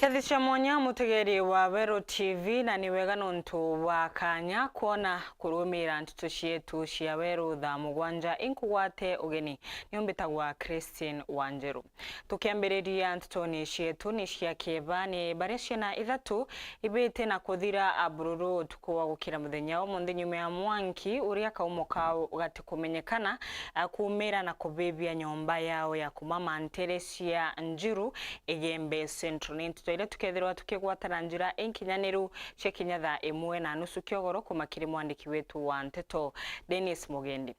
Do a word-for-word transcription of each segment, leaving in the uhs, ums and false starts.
Ndethi cia mwanya, mutegeri wa Weru T V, na ni wega nontu bwa kanya kwona kurumira ntutu cietu cia Weru thaa mugwanja. Inkugwate ugeni, niumbitagwa Christine Wanjeru. Tukiambiriria ntutoni cietu ni cia kieba, ni baria ciana ithatu ibite na kuthira a bururu utuku wa gukira muthenya wa umunthi nyuma ya mwanki uria kaumo kao gatikumenyekana, a, kumira na kubibia nyomba yao ya kumama ntere cia Njuru, Igembe Central. Ni ntutu iria tukethirwa tukigwatana njira inkinyaniru cia kinya thaa imwe na nusu kiogoro kuma kiri mwandiki wetu wa nteto, Dennis Mugendi.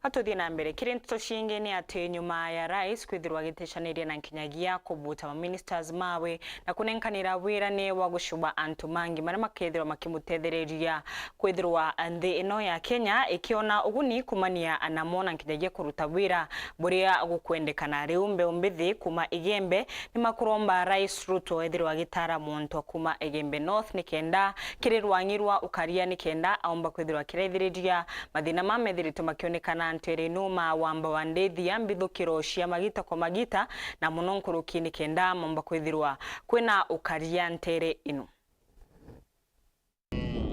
Ga tuthie na mbere, kiri nteto cingi ni ati nyuma ya rais kwithirwa agitecaniria na nkinyagia kubuta ma ministers mawe na kunenkanira wirane wa gucuba antu mangi maria makethirwa makimutethereria kwithirwa nthi ino ya Kenya ikiona uguni kumania namo na nkinyagia kuruta wira buria gukwendekana. Riu mbeu mbithi kuma Igembe ni makuromba Rais Ruto ethirwa agitara muntu kuma Igembe North nikenda kiri rwangi rwa ukaria nikenda aumba kwithirwa akiraithiriria mathina ma methiritwe makionekana ntere ino ma wamba wa ndithia mbithukiro cia magita kwa magita, na muno nkuruki nikenda maumba kwithirwa kwina ukaria ntere ino.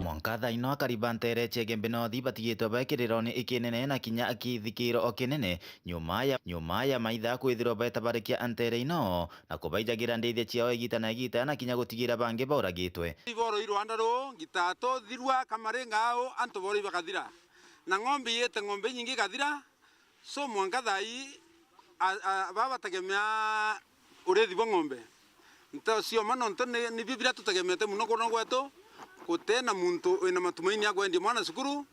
Mwanka thaa ino akari ba ntere cia Igembe North batigitwe be kirironi kinene na kinya kithikiro kinene nyuma ya, nyuma ya maitha kwithirwa betabarikia ntere ino na kubaijagira ndithia ciao igita na igita na kinya gutigira bangi bauragitwe. Iboro i rwanda ruu, ngitatu, thirwa, kamaringa au, antu boro ibakathira. Na ng'ombe iite ng'ombe inyingi ikathira, so mwanka thaa ii, a, a, baba bategemea urithi bwa ng'ombe. Nto cioma nontu ni, nibio biria tutegemete muno kurona gwetu, gutina muntu wina matumaini ya kwendia mwana cukuru,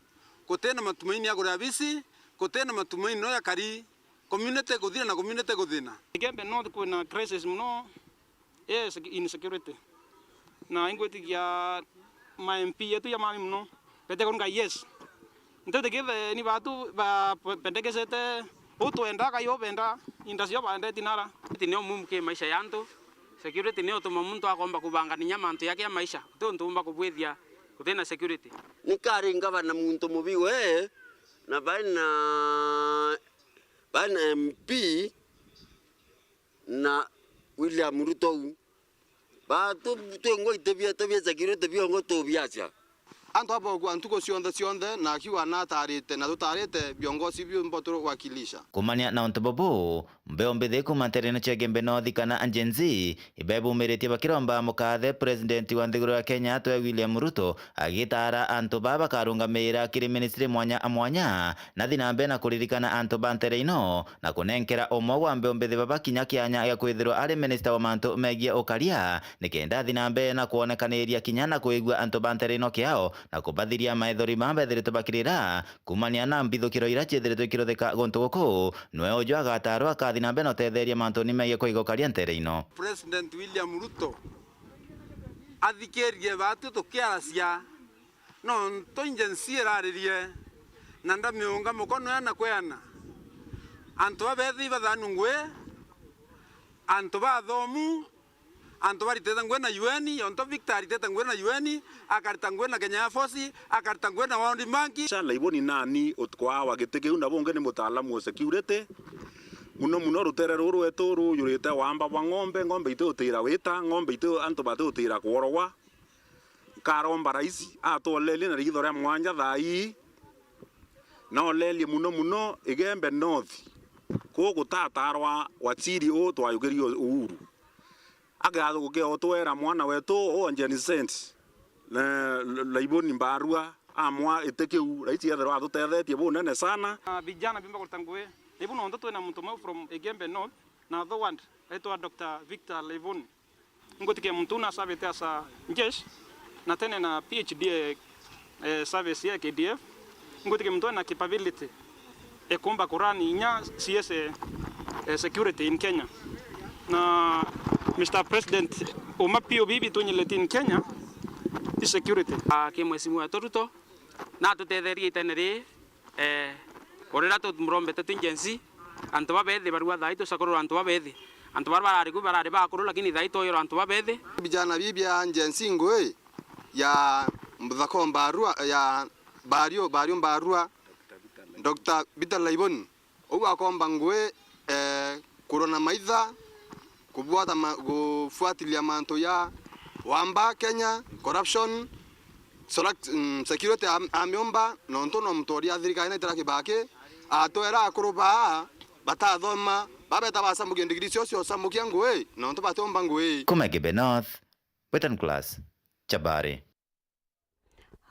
gutina matumaini ya kuria bisi, gutina matumaini no ya kari, community iguthira na community iguthina. Igembe North kwina crisis muno. Yes, insecurity. Na ingwitikia ma M P yetu ya mami muno. Bete kurunga yes. Ntetekethe ni batu ba pendekesete utwenda kayo benda inda cio bande tinara. Security nio muhimu ki maisha ya antu. Security nio utuma muntu akomba kubanga ninya mantu yake ya maisha. Ti untu umba kubwithia utina security. Nikari ngavana muntu mubi we, na baina, baina M P na William Ruto u. Ba tu-, twingwa itebia, tebia security biongo tubiacia. Antu abogua ntuku cionthe cionthe, na akiuga natarite, na tutarite viongozi biu mbo tuwakilisha. Kumania na untu bubu, mbeu mbithi kuma nterene cia Gembe North kana Gen Z, ibebumiritie bakiromba mukathe President wa nthiguru ya Kenya atwe William Ruto, agitaara antu baa bakarungamira kiri ministry mwanya mwanya, nathi na mbere na kuririkana antu ba ntere ino, na kunenkera umwe wa mbeu mbithi baba kinya kianya gia kwithirwa ari minista wa mantu megie ukaria, nikenda athi na mbere na kwonekaniria kinya na kwigua antu ba ntere ino kiao, na kubathiria maithori maa bethiritwe bakirira kumania na mbithukiro iria ciethiritwe ikiruthika guntu guku. Nwe uju agatarwa akathi na mbere na utetheria mantuni megie kuiga ukaria ntere ino. President William Ruto athikirie batu tukiaracia. Nontu injensi iraririe, na ndamiunga mukono yana kweana. Antu babethi bathanu ngui, antu bathomu, antu baritite ngui na U N, onto Victor aritite ngui na U N, akarita ngui na Kenya Air Force, akarita ngui na World Bank. Shala Iboni nani utukwaa wa giti kiu, na bungi ni mutaalamu wa security. Muno muno rutere ruru rwetu rujurite wamba bwa ng'ombe, ng'ombe itiutira wita, ng'ombe itu antu batiutira kworogwa. Nkaromba rais atwolerie na riitho ria mwanja thaa ii, na olerie muno muno Igembe North, kuu gutatarwa waziri uu twayukirie Uhuru. Agagukia utwera mwana wetu uu Gen Z, na Laiboni Mbarua, amwa iti kiu, rais ethirwa atutethetie bunene sana. Na vijana biumba kuruta ngui, na ibu nontu twina muntu umwe from Igembe North, na other ward, aitwa Doctor Victor Laiboni. Ingwitikia muntu uu nasavite as a jeshi, na tene na P H D, eh, eh, service ya K D F. Ingwitikia muntu ena capability ekumba kurani inya C S, eh, eh, security in Kenya. Na Mister President, uma P O B bitu nyileti in Kenya, is security. Ah, ki mheshimiwa wetu Ruto, na atutetherie itene ri, Eh, urira tumurombete twi Gen Z, antu babethi barua thaa ii tucakurura antu babethi. Antu baria barari ku barari bakuru, lakini thaa ii twoyerwa antu babethi. Vijana bibi ya Gen Z ngui ya Mbuthako Mbarua, ya Bario, Bario Mbarua, Doctor Peter Laiboni. Uu akomba ngui, eh, kurwa na maitha, Kubuata ma-, gufuatilia mantu ya wamba Kenya, corruption, sora-, mm, security am-, amiumba, nontu no mutoria thirikari na itara Kibaki, atwera akuru baa batathoma, babeta bacamukia ndigiri cio cio camukia ngui, nontu batiumba ngui. Kuma Kibe North, Western Class, Chabari.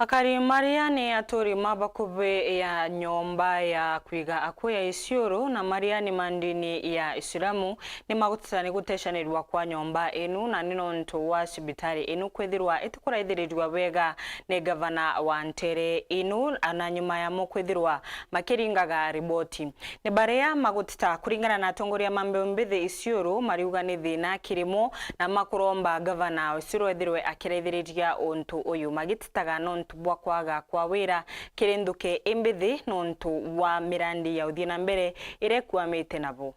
Akari maria ni aturi ma bakuvi ya nyomba ya kwiga akuu ya Isiolo na maria ni ma ndini ya Isilamu ni maguteta ni gutecanirua kwa nyomba inu, na ni nontu wa cibitari inu kwithirwa itikuraithirirua bwega ni gavana wa ntere inu, na nyuma yamo kwithirwa makiringaga riboti. Ni baria maguteta kuringana na atongoria ma mbeu mbithi Isiolo, mariuga ni thina kirimo, na makuromba gavana Isiolo ethirwe akiraithiriria untu uyu, magitetaga nontu bwa kwaga kwa wira kiri nthuki imbithi nontu wa mirandi ya uthii na mbere iria ikuamite nabo.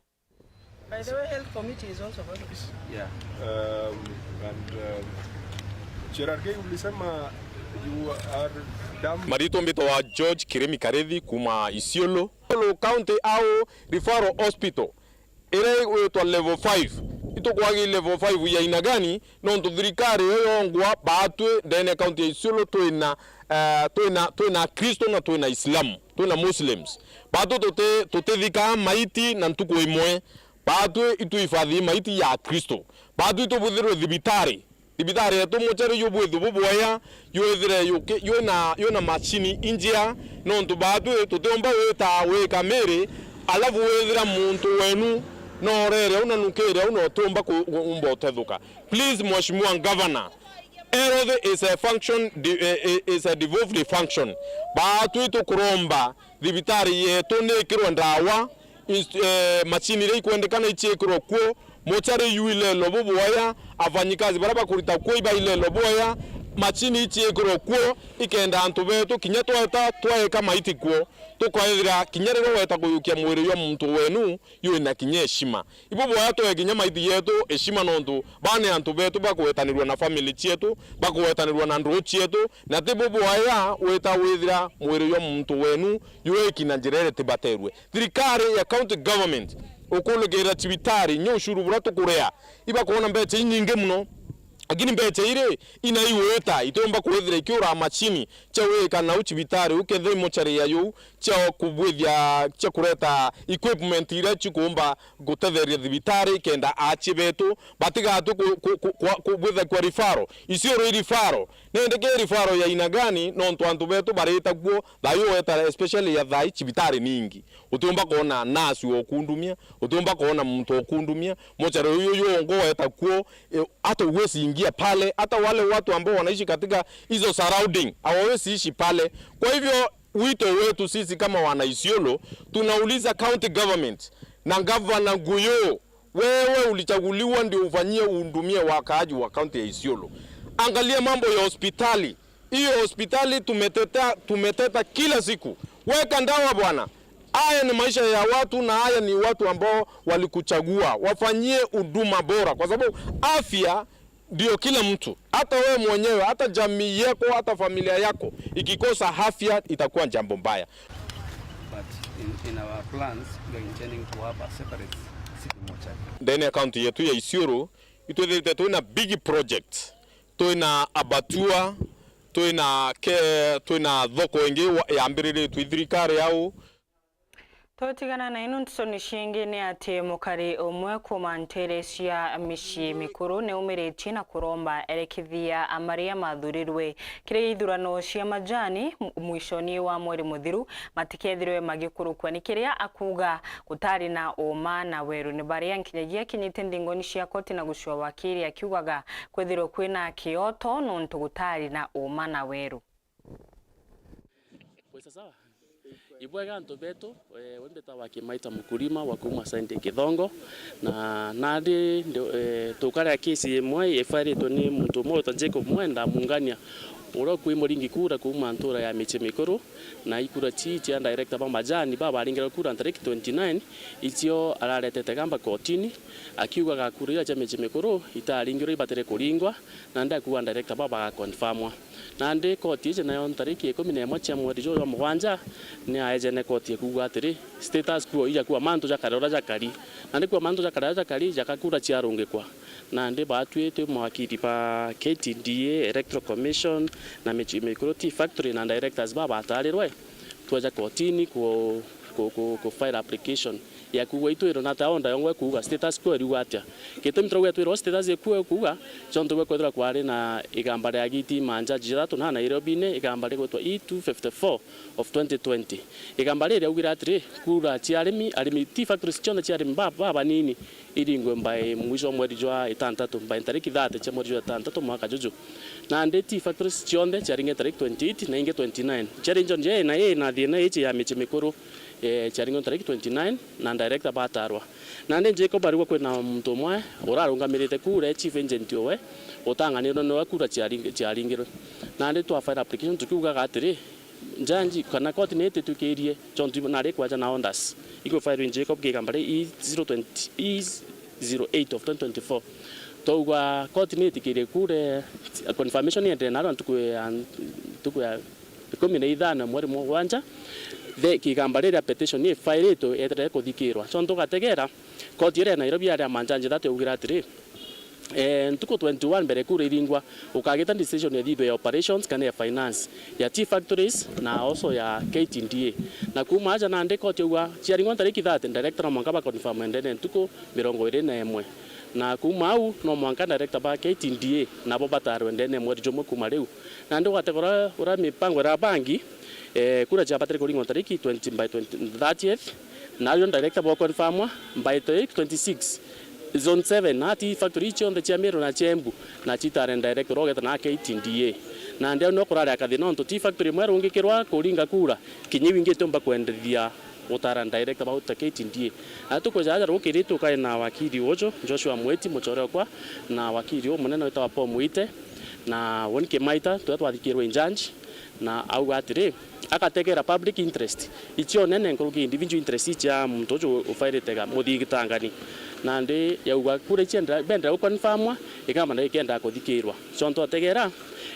By the way, health committee is also going. Yeah. Um, and, um, J R K ulisema you are done. Maritwa mbitwa wa George Kirimi Karithi kuma Isiolo. County au Referral Hospital iria igwitwa level five. Itukwagi level five ya aina gani? Nontu thirikari iyo yongwa, baatwi ndene ya county ya Isiolo twina, eh, twina, twina Akristo na twina Islamu, twina Muslims. Baatwi tuti-, tutithikaa maiti na ntuku imwe. Baatwi itwifathi maiti ya Akristo. Baatwi itubuthirwe thibitari. Thibitari yetu, muchari jubwithwe bubwea, jwithire yuki-, jwina, jwina macini injea, nontu baatwi tutiumba wita wika miri, alafu withira muntu wenu norere au na nukire au na utiumba ku-, kuumba utethuka. Please, Mheshimiwa Governor, health is a function, di-, eh, eh, is a devolved function. Baatwi tukuromba thibitari yetu ni ikirwe ndawa, inst-, eh, macini iria ikwendekana iciikirwe kuo, muchari ju ilelo bubwaya, afanyikazi baria bakurita kuo iba ilelo bwaya, macini iciikirwe kuo, ikenda antu betu kinya tweta twaika maiti kuo, tukaethira kinya riria weta kuyukia mwiri jwa muntu wenu, jwina kinya heshima. Ibubwaya twe kinya maiti yetu heshima, nontu baa ni antu betu bakugwetanirua na family cietu, bakugwetanirua na nduu cietu, na ti bubwaya wita withira mwiri jwa muntu wenu jwiki na njira iria itibaterue. Thirikari ya county government ukuligira cibitari, inya ushuru buria tukuria, ibakwona mbecha inyingi muno. Lakini mbecha iri, ina igwita, itiumba kwithira ikiura macini cia gwika nau cibitari, ukethira imochari ya yu, cia kubwithia, cia kureta equipment iria cikuumba gutetheria thibitari, kenda aachie betu batigatwe ku-, ku-, ku-, kwa-, kubwitha kwa referral. Isiolo i referral. Nende ki referral ya aina gani? Nontu antu betu barita kuo, thayu weta especially ya thai, cibitari ningi. Utiumba kwona nurse wa ukundumia, utiumba kwona muntu wa ukundumia, mochari uyu, uyu ungi weta kuo, e, hata huwezi ingia pale, hata wale watu ambao wanaishi katika hizo surrounding, hawawezi ishi pale. Kwa hivyo, wito wetu sisi kama wana Isiolo, tunauliza county government na gavana Guyo, wewe ulichaguliwa ndio ufanyie, uhudumie wakaaji wa kaunti ya Isiolo. Angalia mambo ya hospitali. Hiyo hospitali tumeteta, tumeteta kila siku. Weka ndawa bwana. Haya ni maisha ya watu na haya ni watu ambao walikuchagua. Wafanyie huduma bora kwa sababu afya ndio kila mtu. Hata wewe mwenyewe, hata jamii yako, hata familia yako ikikosa afya itakuwa jambo mbaya. But in, in our plans, we are intending to have a separate city mortuary. Ndene ya county yetu ya Isiolo, itwithirite twina big project. Twina abattoir, twina ke-, twina thoko ingi wa-, yambiriritwe i thirikari au. Tutigana na ino nteto ni ciingi ni ati mukari umwe kuuma ntere cia micii mikuru ni umiritie na kuromba erekithia maria mathurirwe kiri ithurano cia majani m-, mwishoni wa mweri muthiru matikethirwe magikurukua, ni kiria akuuga gutari na uuma na weru. Ni baria nkinyagia akinyite ndingoni cia koti na gucua wakiri akiugaga kwithirwe kwina kioto nontu gutari na uuma na weru. Kwisa sawa? Ibwega antu betu, eh, we mbitagwa Kimaita Mukulima wa kuuma Saint Kithongo, na nandi ndi, eh, tukaria kesi imwe ifaritwe ni muntu umwe witwa Jacob Mwenda Mungania, uria ukwi muringi kura kuuma ntura ya Michi Mikuru, na ikura ci cia director ba majani babaringirwe kura tariki twenty nine, icio araretete gamba kotini, akiugaga kura iria cia Michi Mikuru itaringirwe ibatire kuringwa, na ndakuga director baba agaconfirmwa. Nandi koti iji nayo ntariki ikumi na imwe cia mweri juju jwa mugwanja, ni aejene koti ya kuuga atiri, status quo ija kuua mantu ja kare uria jakari. Nandi kuua mantu ja kare uria jakari, jaka kura ciarungikwa. Nandi baatwi twi mawakiri ba K T D A, Electoral Commission, na Michi-, Mikuru Tea Factory na directors baa batarirwe, tweja kotini ku, ku, ku, ku file application ya kuuga itwirwe na ta order yongwa ikuuga, status quo iriuga atia. Gitumi turauga itwirwe status quo ikuuga, ciontu gwe kwethirwa kwari na igamba ria giti manjaji jathatu na Nairobi-ini, igamba rigwitwa E two fifty-four of twenty twenty. Igamba riri riaugire atiri, kura cia arimi, arimi, tea factories cionthe cia arimi ba, babanini iringwe by mwisho wa mweri jwa itantatu, by ntariki thirty cia mweri jwa itantatu mwaka juju. Nandi tea factories cionthe ciaringe ntariki twenty-eight na ingi twenty-nine. Ciari njonje na ii na thiina iji ya michi mikuru, eh, ciaringe ntariki twenty-nine na director batarwa. Nandi Jacob arigwa kwina muntu umwe urarungamirite kura, chief agent owe, utang'anirwe niwe kura ciaring-, ciaringirwe. Nandi twa file application tukiugaga atiri, njanji kana koti ni ititwikirie, ciontu nari kwaja na orders. Igwe file in Jacob kigamba ri E zero twenty, E zero eight of twenty twenty-four. Twauga koti ni itikirie kure, confirmation iendelee nayo ntuku ya, ntuku ya ikumi na ithano mweri mugwanja, the kigamba riria petition ifailitwe yeterere kuthikirwa. So ntugategera, koti iria ya Nairobi yaria manjanji thatu yaugira atiri, eh, ntuku twenty-one mbere kura iringwa, ukagita decision ya thithwe ya operations kana ya finance, ya tea factories na also ya K T D A. Na kuma aja nandi koti yauga ciaringwa ntariki thirty, director no mwanka ba confirm ndene ntuku mirongo iri na imwe. Na kuma au no mwanka director ba K T D A nabo batarwe ndene mweri jumwe kuma riu. Nandi ugategera uria mipango irabangi, eh, kura ciabatire kuringwa ntariki twenty by twenty, thirtieth, na ario director bo confirmwa by tariki twenty-six. Zone seven, na tea factory cionthe cia Meru na cia Embu, na citare director ugeta na K T D A. Nandi au no kurari akathina nontu tea factory imwe irungikirwa kuringa kura, kinya iu ingi itiumba kwenderia gutara director ba guta K T D A. Na tukwija aja rukiri tukari na wakiri uju, Joshua Mwiti, muchore okwa, na wakiri umunene witagwa Paul Mwite, na Won Kimaita, turia twathikirwe injanji, na auga atiri, agategera public interest icio nene nkuruki individual interest icia muntu uju ufairite ga muthigitangani. Nandi yauga kura icio bendera gukonfamwa, ikamba na ikendaa kuthikirwa. So ntu ategera,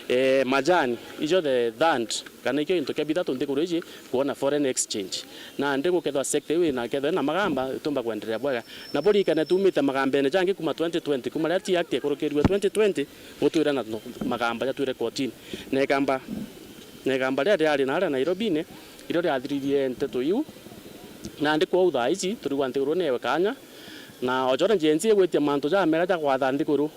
eh, majani, icio the third, kana ikio gintu kia bithatu nthiguru iji, kuona foreign exchange. Nandi gukethwa sector iu ina kethwa ina magamba, itumba kwenderea bwega. Na buririkane tumite magambene jangi kuma twenty twenty, kuma riria Tea Act ikurukirue twenty twenty, gutwire na magamba jatwire kotini. Na igamba, na igamba riria riari naria Nairobi-ini, irio riathiririe nteto iu. Nandi kwou thaa ici, turigwa nthiguru niewe kanya, na o joria Gen Z igwitia mantu jamera ja kwatha nthiguru,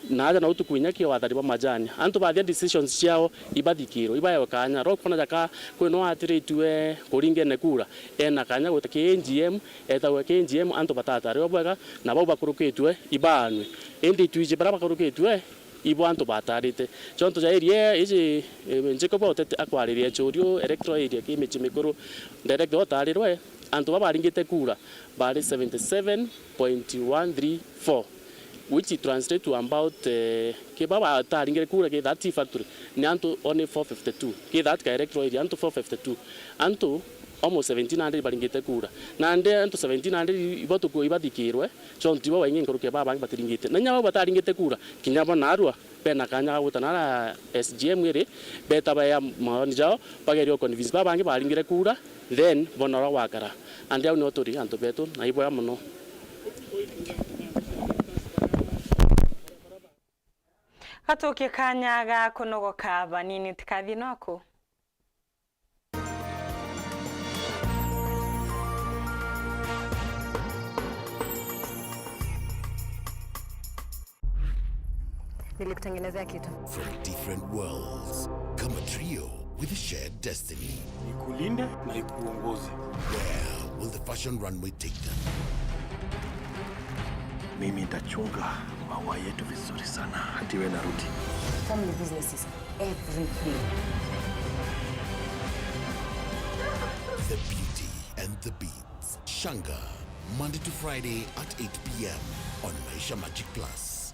na aja na utuku inya ki wathani bwa majani. Antu bathia decisions ciao ibathikirwe, ibaewe kanya. Ro kwona jaka kwina watiritue kuringene kura, ena kanya gwita ki A G M, etagwe ki A G M, antu batatariwa bwega, na bau bakurukitue ibaanwe. Indi itwiji baria bakurukitue, ibo antu batarite. Ciontu ja area iji, eh, Jacob Otete akwariria Chorio Electoral Area ki michi mikuru, director utarirwe, antu baba baringite kura bari seventy seven point one three four, which translate to about, eh, ki baba bataringire kura ki that factory, ni antu only four fifty two. Ki that ka electoral area, antu four fifty two. Antu almost seventeen hundred baringite kura. Nandi antu seventeen hundred ibo tuku ibathikirwe, ciontu ibo baingi nkuruki ya baba bangi batiringite. Na inya bau bataringite kura, kinya bo narua, bena kanya ga gwita nara S G M iri, beta baya maoni jao, bageria uconvince baba bangi baringire kura, then bona uria gwakara. And au nio turi antu betu, na ibwega mono. Gatukie kanya ga kunogoka banini, utikathie naku. Nilikutengenezea kitu. From different worlds, come a trio with a shared destiny. Ikulinde na ikuongoze. Where will the fashion runway take them? Mimi nitachunga maua yetu vizuri sana, hata iwe na rudi. Family business is everything. The Beauty and the Beats. Shanga, Monday to Friday at eight p m on Maisha Magic Plus.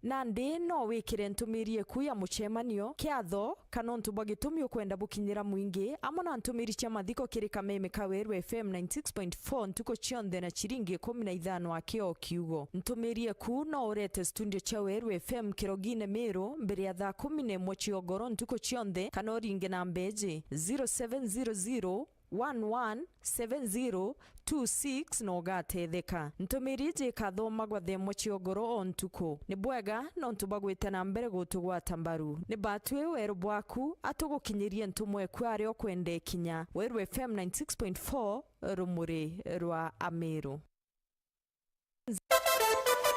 Nandi no wikire ntumiri eku ya mucemanio, kiatho, kana untu bwa gitumi ukwenda bukinyira mwingi, amwe na ntumiri cia mathiko kiri kameme ka Weru F M ninety six point four ntuku cionthe na ciringi ikumi na ithano aki o kiugo. Ntumiri eku no urete studio cia Weru F M Kirogine Miru mbere ya thaa kumi na imwe cia ugoro ntuku cionthe, kana uringe namba iji, zero seven zero zero, one one seven zero two six na ugatetheka. Ntumiri iji ikathomagwa thaa imwe cia ugoro o ntuku. Ni bwega nontu bwa gwita na mbere gutugwata mbaru. Ni batwi weru bwaku, atugukinyirie ntumwa eku aria ukwenda ikinya. Weru F M ninety six point four, rumuri rwa Amiru.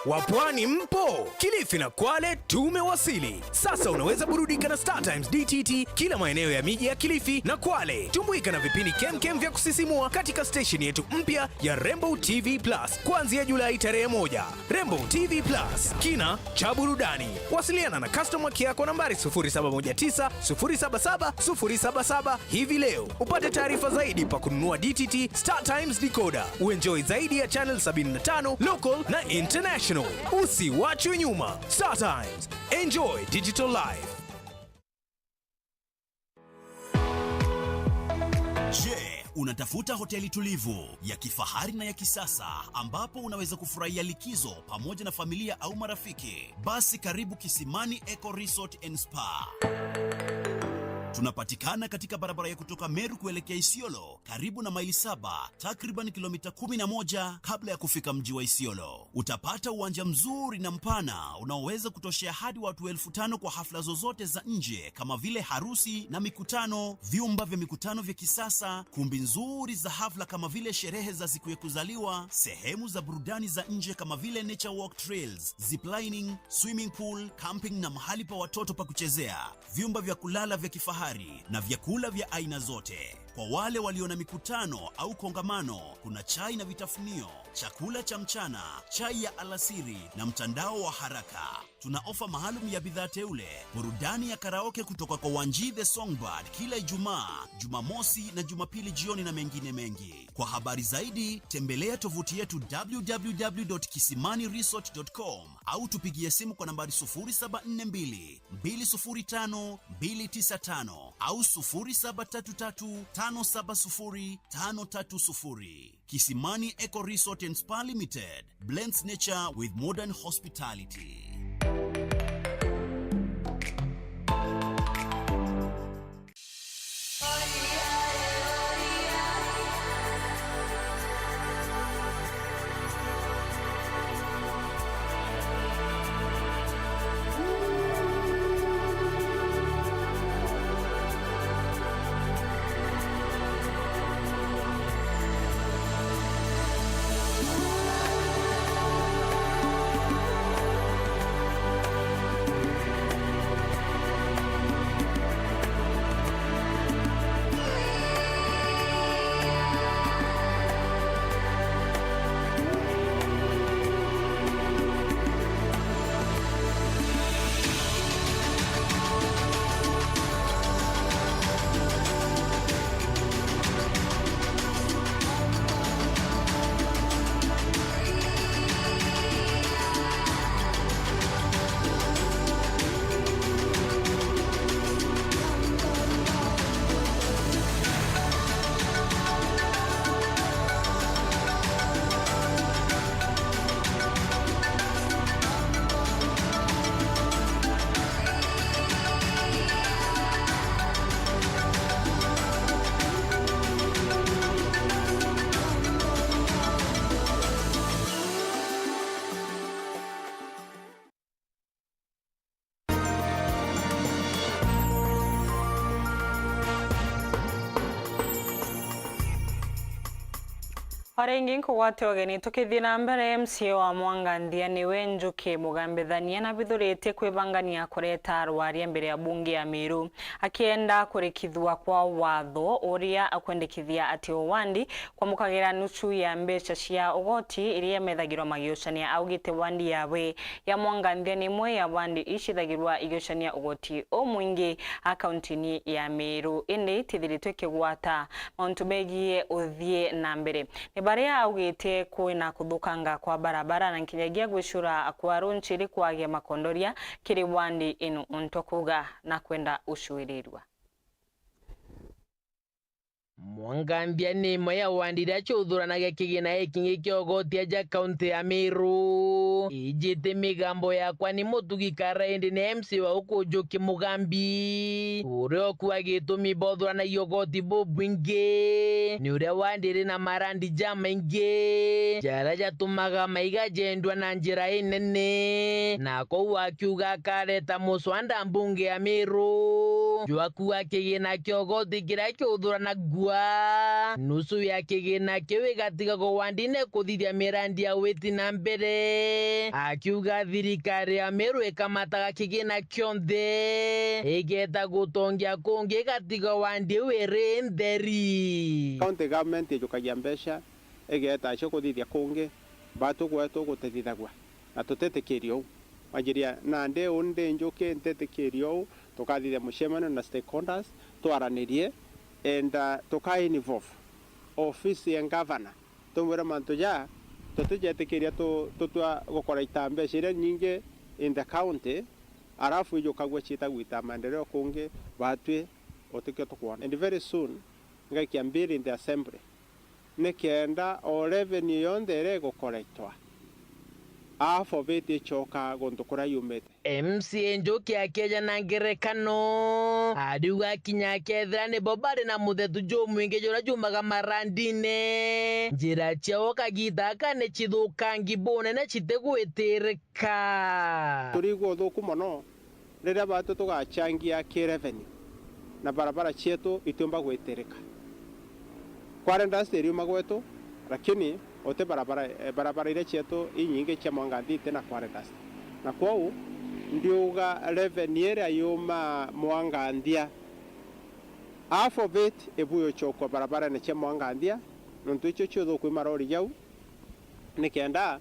Wa Pwani mpo? Kilifi na Kwale tumewasili. Sasa unaweza burudika na Star Times D T T kila maeneo ya miji ya Kilifi na Kwale. Tumbuika na vipindi kemkem vya kusisimua katika station yetu mpya ya Rainbow T V Plus kuanzia Julai tarehe moja. Rainbow T V Plus, kina cha burudani. Wasiliana na customer care kwa nambari sufuri saba moja tisa, sufuri saba saba, sufuri saba saba hivi leo. Upate taarifa zaidi pa kununua D T T Star Times decoder. Uenjoy zaidi ya channel sabini na tano, local na international. Usiwachwe nyuma. Star Times. Enjoy digital life. Je, unatafuta hoteli tulivu, ya kifahari na ya kisasa ambapo unaweza kufurahia likizo pamoja na familia au marafiki? Basi karibu Kisimani Eco Resort and Spa. Tunapatikana katika barabara ya kutoka Meru kuelekea Isiolo, karibu na Maili Saba, takriban kilomita kumi na moja kabla ya kufika mji wa Isiolo. Utapata uwanja mzuri na mpana unaoweza kutoshea hadi watu elfu tano kwa hafla zozote za nje kama vile harusi na mikutano, vyumba vya mikutano vya kisasa, kumbi nzuri za hafla kama vile sherehe za siku ya kuzaliwa, sehemu za burudani za nje kama vile nature walk trails, ziplining, swimming pool, camping na mahali pa watoto pa kuchezea, vyumba vya kulala vya kifahari na vyakula vya aina zote. Kwa wale walio na mikutano au kongamano, kuna chai na vitafunio, chakula cha mchana, chai ya alasiri na mtandao wa haraka. Tuna ofa maalum ya bidhaa teule, burudani ya karaoke kutoka kwa Wanji the Songbird kila Ijumaa, Jumamosi na Jumapili jioni na mengine mengi. Kwa habari zaidi, tembelea tovuti yetu w w w dot kisimani resort dot com au tupigie simu kwa nambari sufuri saba nne mbili, mbili sufuri tano, mbili tisa tano au sufuri saba tatu tatu, tano saba sufuri, tano tatu sufuri. Kisimani Eco Resort and Spa Limited blends nature with modern hospitality. O ringi nkugwate ugeni, tukithii na mbere, M C A wa Mwanganthia niwe Njuki Mugambithania nabithuritie kwibangania kureta rwaria mbere ya bunge ya Miru, akienda kurikithua kwa watho uria akwendekithia ati o wandi kwamukagira nuchu ya mbeca cia ugoti iria methagirwa magiucania. Augite wandi yawe ya Mwanganthia ni imwe ya wandi icithagirwa igiucania ugoti umwingi a kauntini ya Miru, indi itithiritwe ikigwata mauntu megie uthii na mbere. Ni Baria augite kwina kuthukanga kwa barabara na nkinyagia gwicura kwa runchiri kwagia makondoria kiri wandi inu untu kuga na kwenda ucuirirua. Mwanganthia ni imwe ya wandi iria ciuthuranagia kigina gikingi kia ugoti aja kaunti ya Meru. Ijite migambo yakwa ni Mutugi Kara indi ni M C A wa Ukuju Kimugambi. Uria ukuaga gitumi bothuranagia ugoti bubwingi ni uria wandi iri na marandi jamaingi jaria jatumaga maiga jendua na njira inene, na kou akiuga akareta muswanda mbunge ya Meru jwa kuuga kigina kia ugoti kiria kiuthuranagua, nusu ya kigina kiu igatigagwa wandine kuthithia mirandi ya witi na mbere, akiuga thirikari ya Meru ikamataga kigina kionthe, igeta gutongia kungi igatiga wandi iu iri ntheri. County government ijukagia mbeca, igeeta cio kuthithia kungi, batu gwetu gutithithagua, na tutitikiria uu. Wanjiria nandi uu ndi njuki, ntitikiria uu, tukathithia mucemanio na stakeholders, twaranirie, and, uh, tuka involve ofisi ya governor, tumwire mantu ja tutijetikiria tu-, tutua gukora ita mbeca iria nyingi in the county, arafu ijukagua ciitagwa ita maendeleo kungi, batwi utikio tukwona. And very soon, ngaikia bill in the assembly, nikenda o revenue yonthe iria igukoretwa, half of it icoka guntu kuria yumite. M C A Njuki akieja na ngerekano, ariuga kinya akethira nibo bari na muthetu jumwingi juria jumaga marandine, njira ciao kagita aka ni cithukangi bunene citigwitirika. Ka. Turigua uthuku mono riria batu tugachangia ki revenue na barabara cietu itiumba gwitirika. Quarry dust iriuma gwetu, lakini uti barabara, eh, barabara iria cietu inyingi cia Mwanganthia iti na quarry dust. Na kwou ndiuga revenue iria yuma Mwanganthia, half of it ibu yuchokwa barabarene cia Mwanganthia, nontu icio ciuthuku i marori jau, nikenda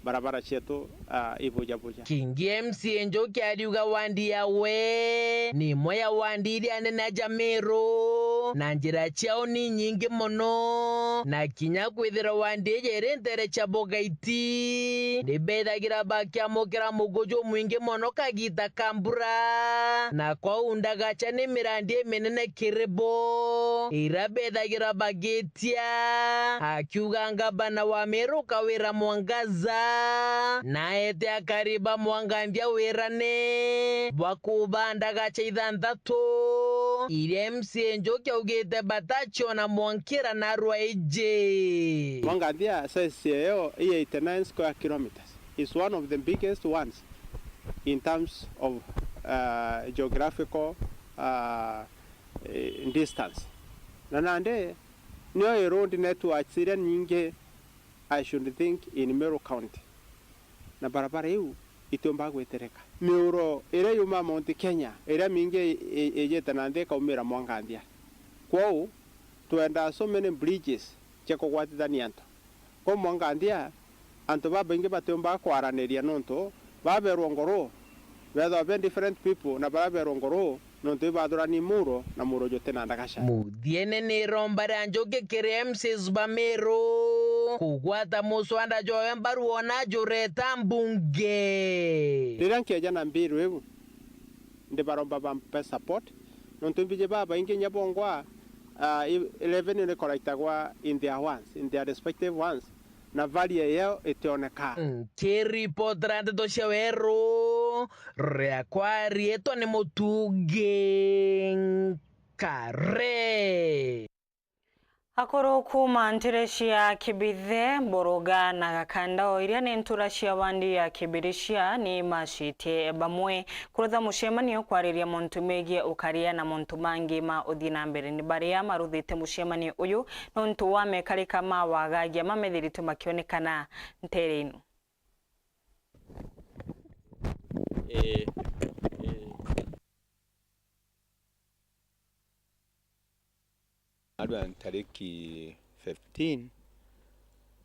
barabara cietu, ah, ibujabuja. Kingi M C A Njuki ariuga wandi yawe ni imwe ya wandi iria nene ja Meru, na njira ciao ni nyingi mono, na kinya kwithirwa wandi iji iri ntere cia Bogaiti, ni bethagira bakiamukira mugu jumwingi mono kagita ka mbura, na kwou ndagacha ni mirandi iminene kiri bo, iria bethagira bagitia, akiuga ngabana wa Meru Kawira Mwangaza naete akari ba Mwanganthia wirane bwa kuba ndagacha ithanthatu, iria M C A Njuki augite bataciona mwankira narua iji. Mwanganthia size yayo i eighty-nine square kilometers. Is one of the biggest ones in terms of, uh, geographical, uh, eh, distance. Na nandi nio i road networks iria nyingi, I should think, in Meru County. Na barabara iu itiumba gwitirika. Miuro iria yumaa Mount Kenya, iria mingi i-, i-, ijite na nthi ikaumira Mwanganthia. Kwou, twendaa so many bridges cia kugwatithania antu. Kwa Mwanganthia, antu babaingi batiumbaga kwaraniria nontu baberwa nguru, bethagwa be different people, na baria berwa nguru nontu ibathurani muro na muro juti na ndagaca. Muthiene ni iromba ria Njuki kiri M Cs ba Meru kugwata muswanda jwawe mbaru wona jureta mbunge. Riria nkieja na mbiru iu, ndibaromba bampe support, nontu mbiji babaingi inya bongwa, ah, i-, revenue ni collectagwa in their ones, in their respective ones, na value yao itioneka. Nkiripotera ndeto cia weru, riakwa riitwa ni Mutungi Nkare. Akuru kuuma ntere cia Kibithe, Mburuga na Gakanda, o iria ni ntura cia wandi ya Kibiricia, ni macitie bamwe kurutha mucemanio kwariria montu megie ukaria na montu mangi ma uthii na mbere. Ni baria maruthite mucemanio uyu nontu wa mekarika ma wagagia mamethiritwe makionekana ntere ino. Eh, eh. Narua ntariki fifteen,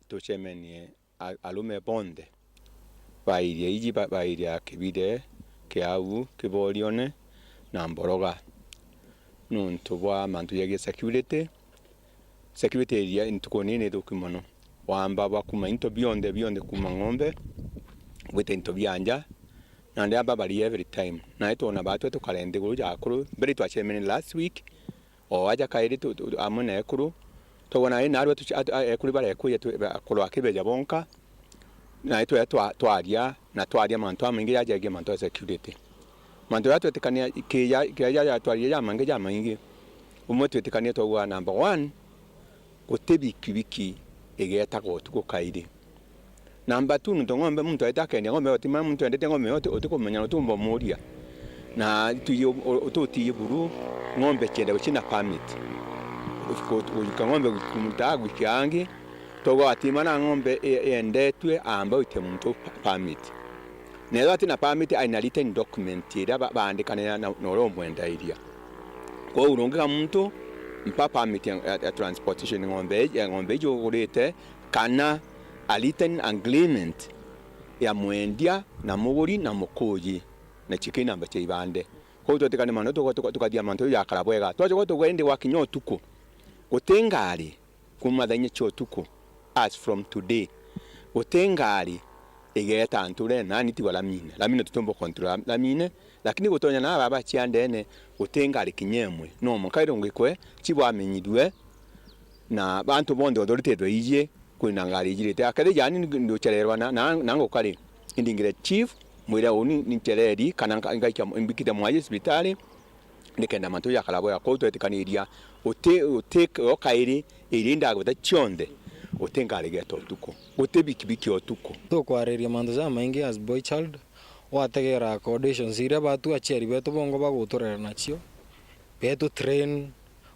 tucemenie a-, arume bonthe ba area iji, ba, ba area ya Kibire, Kiau, Kiborione na Mboroga. Nontu bwa mantu jagie security, security area ntuku nini ni thuku mono. Wamba bwa kuuma into bionthe, bionthe kuuma ng'ombe, gwita into bia nja, na nandi amba bari every time. Na itwona batwe tukare nthiguru ja akuru, mbere twacemene last week, o aja kairi tu, tu, amwe na ekuru, twauga na ina arua tuci-, at-, a-, ekuru baria ekuja tu, ba-, akuru akibeja bonka, na itwe twa-, twaria, na twaria mantu jamaingi jaja jagie mantu ja security. Mantu jaria twetikania, kija, kija ja twaria jamaingi, jamaingi. Umwe twetikania twauga number one, guti bikibiki igetaga utuku kairi. Namba two, nontu ng'ombe muntu aete akendia ng'ombe, utima muntu endete ng'ombe, uti-, utikumenya, utiumba umuria. Na tuiji u-, u-, ututiiji buru, ng'ombe cienda gucina permit. Ku-, ku-, kugika ng'ombe gu-, kumutaa gwikia angi, twauga atima na ng'ombe i-, iendetue, amba uite muntu pa-, permit. Na ethirwa atina permit, aina written document iria ba-, baandikanagira na, na uria umwendairia. Kwou urungiga muntu, mpa permit ya, ya, ya transportation ng'ombe iji, ya ng'ombe iji ugurite, kana a written agreement ya mwendia na muguri na mukuuji, na ciiki namba cia ibande. Kwou twetikane mantu tuka-, tuka-, tukathia mantu jau jakara bwega. Twacoka tuga indi gwakinya utuku, guti ngari kuuma thaa inya cia utuku, as from today, guti ngari igeeta nturene, nani tiga Lamine. Lamine tutiumba control Lamine, lakini gutonya na aba bacia ndene, guti ngari kinya imwe. No mwanka irungikwe, chief amenyithue, na bantu bonthe authority baiji, kwina ngari ijirite. Akethira jani nduchererwa na, na, na nguka ri, indingire chief, mwire uni ninchereri, kana nka-, ngaikia, mbikite mwai cibitari, nikenda mantu jakara bwega. Kwou twetikaniria, uti, uti, o kairi, iria indagweta cionthe, uti ngari geeta utuku, uti bikibiki utuku. Tukwariria mantu jamaingi as boy child, wategera conditions iria batu aciari betu bongo baguturera nacio, betu train,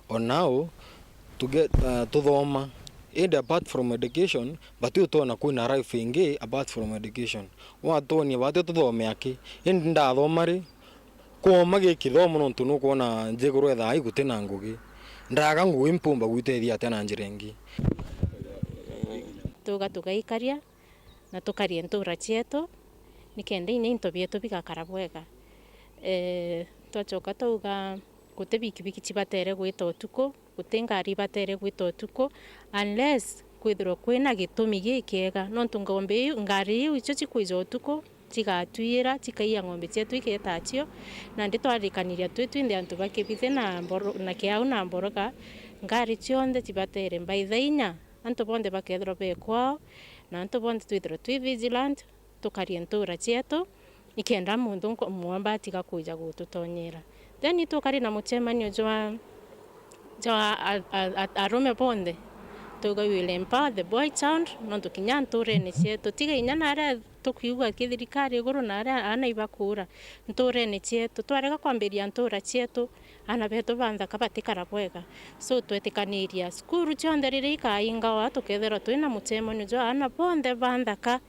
on how to get, uh, tuthoma. Indi apart from education, batu utona kwina life ingi apart from education. Watwonia batu tuthome aki? Indi ndathoma ri, kwoma gi kithomo, nontu nukwona nthiguru ethaa iguti na ngugi. Ndaga ngugi mpumba gwitethia atia na njira ingi? Tuga tugaikaria na tukarie ntura cietu, nikenda inya into bietu bigakara bwega. Eeh, twacoka twauga guti bikibiki cibatere gwita utuku, guti ngari ibatere gwita utuku, unless kwithirwa kwina gitumi gikiega, nontu ngombe iu, ngari iu icio cikwija utuku, cigatwiyira, cikaiya ng'ombe cietu ikeeta cio. Nandi twarikaniria twi twinthe antu ba Kibithe na Mboro-, na Kiau na Mboroga, ngari cionthe cibatere by thaa inya, antu bonthe bakethirwa be kwao, na antu bonthe twithirwe twi vigilant, tukarie ntura cietu, nikenda muntu nko-, mwamba atiga kuja gututonyera. Then itukari na mucemanio jwa, jwa a-, a-, a-, arume bonthe, tuga we will empower the boy child, nontu kinya nturene cietu, tiga inya naria tukiigua kithirikari iguru na aria aana ibakuura nturene cietu, twarega kwambiria ntura cietu, aana betu ba nthaka batikara bwega. So, twetikaniria cukuru cionthe riria ikaingawa, tukethirwa twina mucemanio jwa aana bonthe ba nthaka,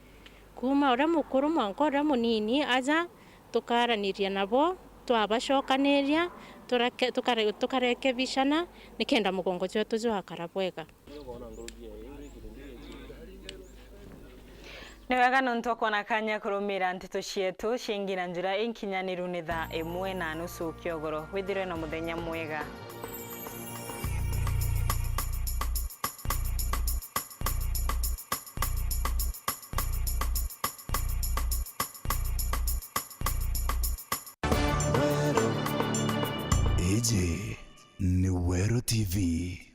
kuuma uria mukuru mwanka uria munini, aja tukaraniria nabo, twabacokaniria, turake-, tukare-, tukarekebishana, nikenda mugongo jwetu jwakara bwega. Ni wega nontu wa kwona kanya kurumira nteto cietu ciingi na njira inkinyaniru. Ni thaa imwe na nusu kiogoro. Withirwe na muthenya mwega. Iji ni Weru T V.